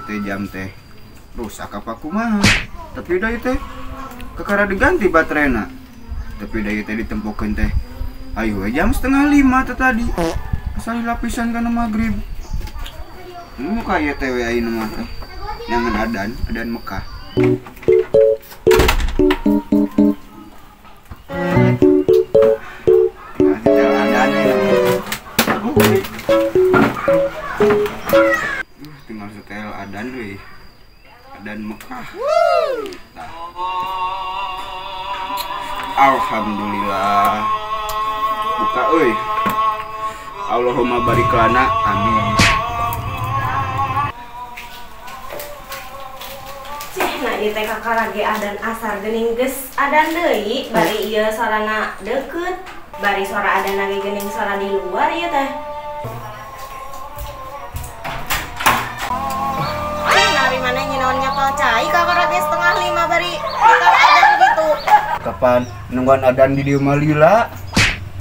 teh jam teh rusak apa kumaha. Tapi da ieu teh kakara diganti baterena. Tapi da ieu teh ditempokeun teh ayo we jam 4:30 teh tadi. Asal lapisan kana magrib. Muka ieu teh we ayeuna mah teh. Nyangan adan, adan Mekah. Nah, setel adan ya. Tinggal setel adan euy. Adan Mekah. Nah. Alhamdulillah. Buka euy. Allahumma barik lana, amin. Cih, nah ieu teh kakak lagi adan asar geuning geus adan deui, bari ieu sorana deukeut, bari sora adan lagi geuning sora di luar ieu teh. Cih, nah ari maneh nyinaon nyakal cai kakak lagi 4:30 bari nyekel adan gitu. Kapan nungguan adan di dieu mah lila?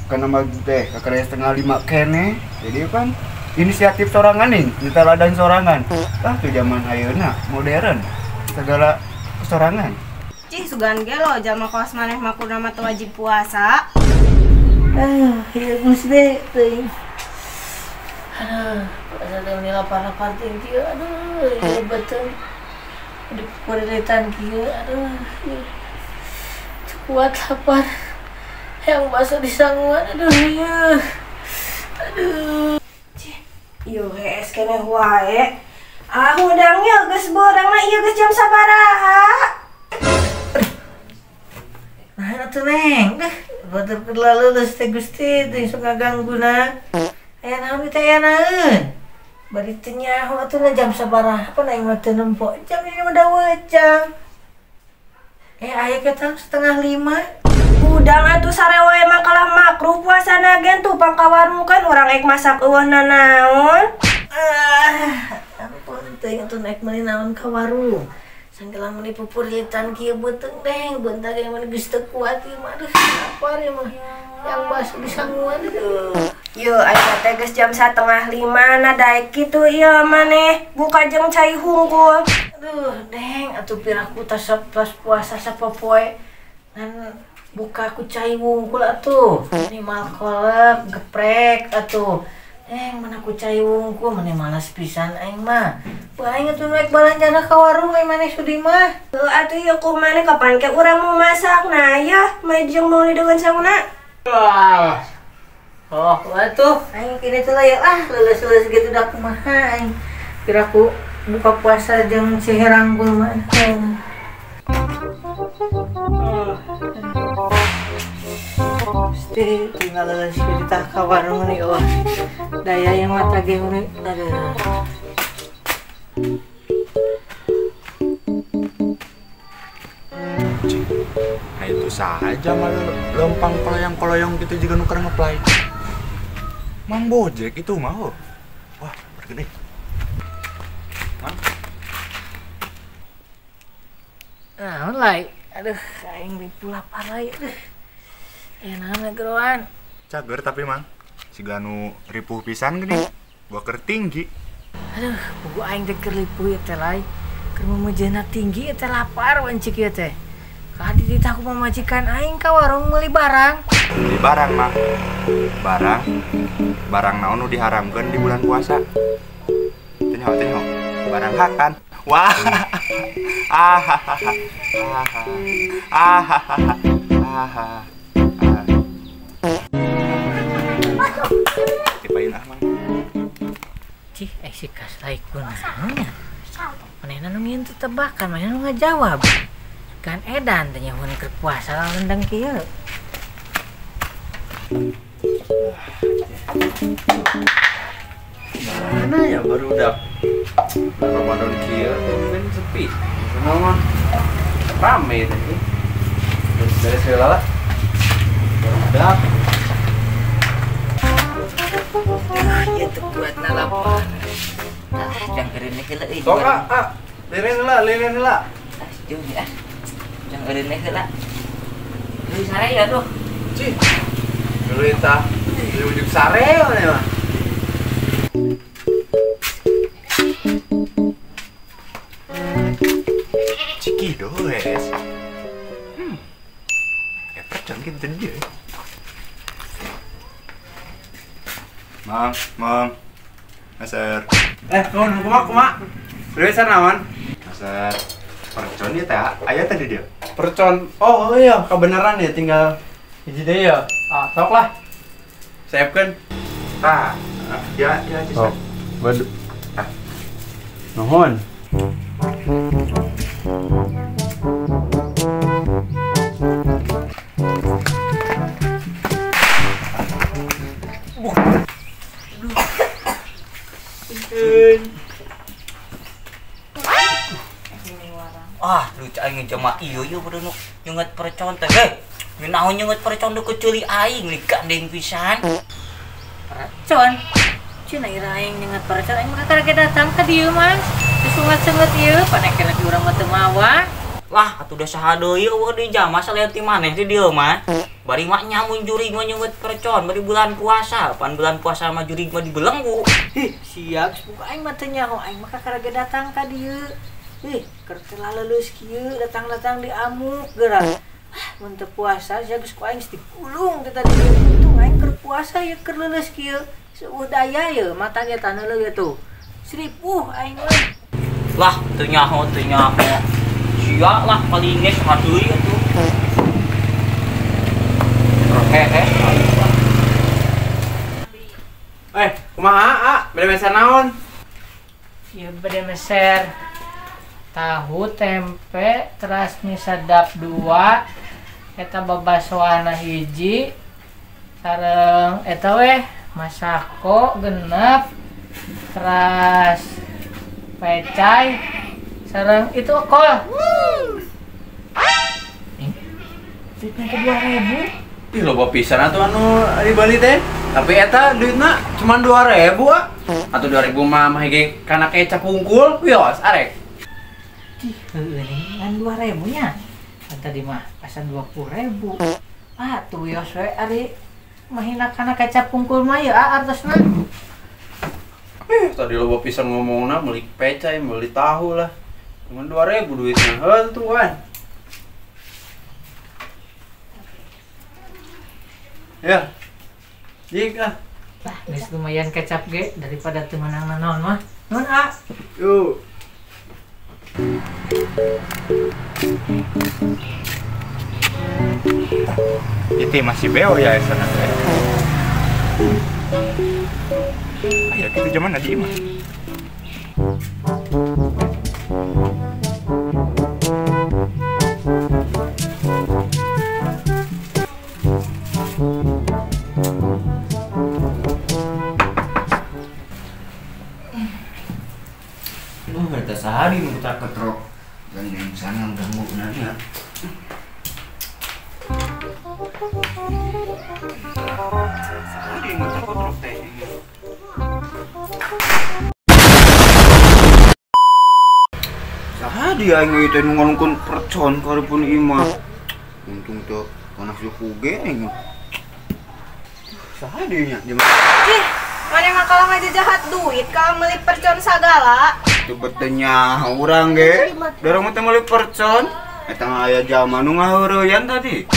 Karena maghrib teh kakak 4:30 kene. Jadi kan inisiatif sorangan nih, nyetel adan sorangan. Ah tuh zaman ayeuna modern. Segala kesorangan. Cih, sugan ge lo jalma kos maneh mah kudu mah teu wajib puasa. Ah, ieu Gusti teuing. Aduh, asa teh meuni lapar-lapar teuing kieu. Aduh, ieu beuteung. Di purilitan kieu, aduh. Ieu. Teu kuat lapar. Yang bakso di sanguan, aduh ieu. Aduh. Cih, ieu hees keneh wae. Ah, hudangnya geus beurangna ieu geus jam sabaraha? Nah, atuh Neng, deh, batur keur leuleus teh Gusti teh sok ngagangguna. Aya naon teh aya naeun? Bari teu nyaho atuh na jam sabaraha pan aing mah teu nempo jam ini mah daweut jam. Eh aya ketang 4:30. Hudang atuh sarewa emang kalah makruh puasana gen tuh pangkawarung kan urang ek masak eueuh nanaon. Ah, ampun teuing atuh naik meuli naon ka warung. Sanggelang meuni pupurilitan kieu beuteung Neng, beunta ge meuni geus teu kuat ieu mah aduh lapar ieu mah. Yang bakso di sanguan aduh. Yo aing teh geus jam 4:30 na daek kitu ieu maneh buka jeung cai hungkul. Aduh, Neng, atuh piraku tas puasa sapopoe ngan buka ku cai wungkul atuh. Minimal kolek, geprek atuh. Neng, mana ku cai wungkul, mana malas pisan aing mah. Aing atuh naik balanjana ka warung aing maneh sudi mah. Heuh atuh ieu ku maneh kapan ke urang mau masak nah ya, majeng mau dengan sanguna. Wah. Oh, atuh aing kini teh ya ah leuleus-leuleus gitu dah kumaha aing. Piraku buka puasa jeung si Herang mah. Gusti, tinggal leuleus kitu tah ka warung nih oh. Daya yang mata ge meuni. Aduh. Nah itu saja malah lempang koloyong-koloyong gitu juga nuker ngeplay. Mang Bojek itu mau. Wah, bergede. Mang. Naon lai? Aduh, aing ripu lapar lai. Aduh. Aya naon geroan? Cager tapi Mang. Siga nu ripuh pisan gini. Boker tinggi. Aduh, buku aing teh keur ripuh ieu teh lai. Keur meujeuhna tinggi ieu teh lapar wancik ieu teh. Kadi ditah ku pamajikan aing ka warung meuli barang. Beli barang, Mang. Barang. Barang naon nu diharamkeun di bulan puasa? Teu nyaho, teu nyaho. Barang hakan. Wah. Ah. Ah. Ah. Ah. Tipain ah, Mang. Cih, si kas lai kunaon nya? Manehna nu ngieun tetebakan, manehna nu ngajawab. Kan edan teh nyahoan keur puasa lendeng kieu. Mana ya baru udah Ramadan kieu kan sepi. Kunaon? Rame teh. Beres heula lah. Barudak. Ieu teu kuat na lapar. Ah, jang eureun heula euy. Sok ah, liren heula, liren heula. Ah, jauh ah. Jang eureun heula. Deui sare ya tuh. Cih. Geuleuh tah. Ujug sare mana mah. Percon gitu dia. Mang, mang. Maser. Nuhun kumaha? Bade meser naon? Meser percon ieu teh aya tadi dia. Percon. Oh iya, kebenaran ya tinggal hiji deui ya. Ah, sok lah. Siapkeun. Tah, ya ya oh, waduh. Ah. Nuhun. Ah, lucu aing jama ieu ieu beureun nu nyeungeut percon teh. Heh, naon nyeungeut percon deuk keuli aing li gandeng pisan. Percon. Cenah ira aing nyeungeut percon aing mah kakara datang ka dieu mah. Disungat-sungat ieu panekena di urang mah teu mawa. Lah, atuh da saha deui eueuh deui jama salian ti maneh di dieu mah. Bari mah nyamun jurig mah nyeungeut percon bari bulan puasa. Pan bulan puasa mah jurig mah dibelenggu. Hih, siap buka aing mah teu nyaho aing mah kakara datang ka dieu. Ih, keur teu laleus kieu datang-datang diamuk geura. Ah, mun teu puasa sia geus ku aing digulung teh tadi. Untung aing keur puasa ieu keur leuleus kieu. Seueuh daya ye mata ge taneuleuh ye tuh. Seripuh aing mah. Lah, teu nyaho teu nyaho. Sia lah paling geus hadeui atuh. Hehe. Kumaha ah? Bade meser naon? Ieu bade meser tahu tempe teras mie sedap 2 eta babasoana hiji sareng eta weh masako genep teras pecai sareng itu kol. Duitna ke 2.000. Ih loba pisan atuh anu di Bali teh. Tapi eta duitna cuma 2.000 ah. Atuh 2.000 mah mah ge kana kecap hungkul wios arek. Ih, heueuh ngan 2.000 nya. Kan tadi mah pasan 20.000. Ah, tuh wios we ari mahina kana kecap hungkul mah ya artosna. Tadi loba pisan ngomongna meuli pecai, meuli tahu lah. Cuman 2.000 duitna. Heuh, tungguan. Ya. Jik ah. Lah, geus lumayan kecap ge daripada teu meunang naon mah. Nuhun ah. Yuk. Itu masih beo ya sana teh. Ayo kita zaman aja mah. Lu berarti sehari mutar ketrok dan yang sana ganggu nanya. Sehari mutar ketrok teh. Sehari aing itu ngalungkeun percon karepun imah. Untung teu panas suku ge aing. Sehari nya jeung. Ih, maneh mah kalah ngajajahat duit kalah meuli percon sagala. Teu urang ge, dorong teh meuli percon. Eta mah aya jalma nu ngaheureyan tadi.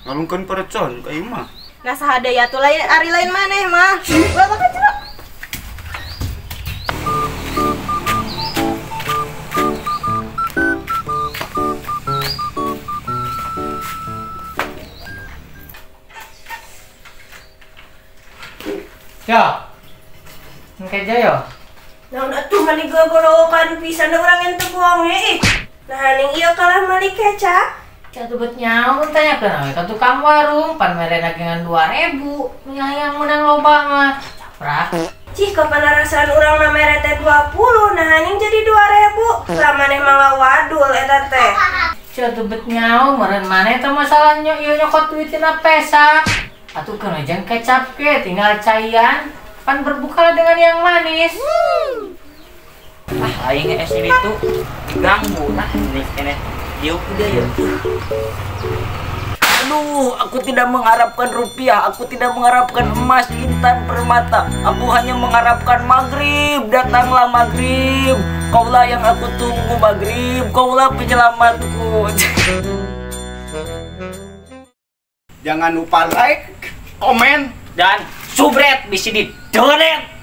Ngalungkeun percon ka imah. Nah saha deui atuh lain ari lain maneh mah. Bapak ka jero. Yo. Engke yo. Naon atuh mani gogorowokan pisan urang yang teu bohong ih. Nah ning ieu kalah meuli kecap. Atuh bet nyaun tanyakeun we ka tukang warung pan merena ngan 2.000 nya hayang meunang loba mah. Caprak. Cih kapan rasaan urang mah mere teh 20 nah ning jadi 2.000. Lah maneh mah ngawadul eta teh. Cih atuh bet nyaun meureun maneh teh masalah ieu nyokot duit tina pesa. Atuh keun jeung kecap ge tinggal caian. Pan berbukalah dengan yang manis. Ah, aing es ini tuh diganggu lah ini ini. Diuk dia ya. Aduh, aku tidak mengharapkan rupiah, aku tidak mengharapkan emas, intan, permata. Aku hanya mengharapkan maghrib. Datanglah maghrib. Kaulah yang aku tunggu maghrib. Kaulah penyelamatku. Jangan lupa like, Komen dan subscribe, bisa di donet.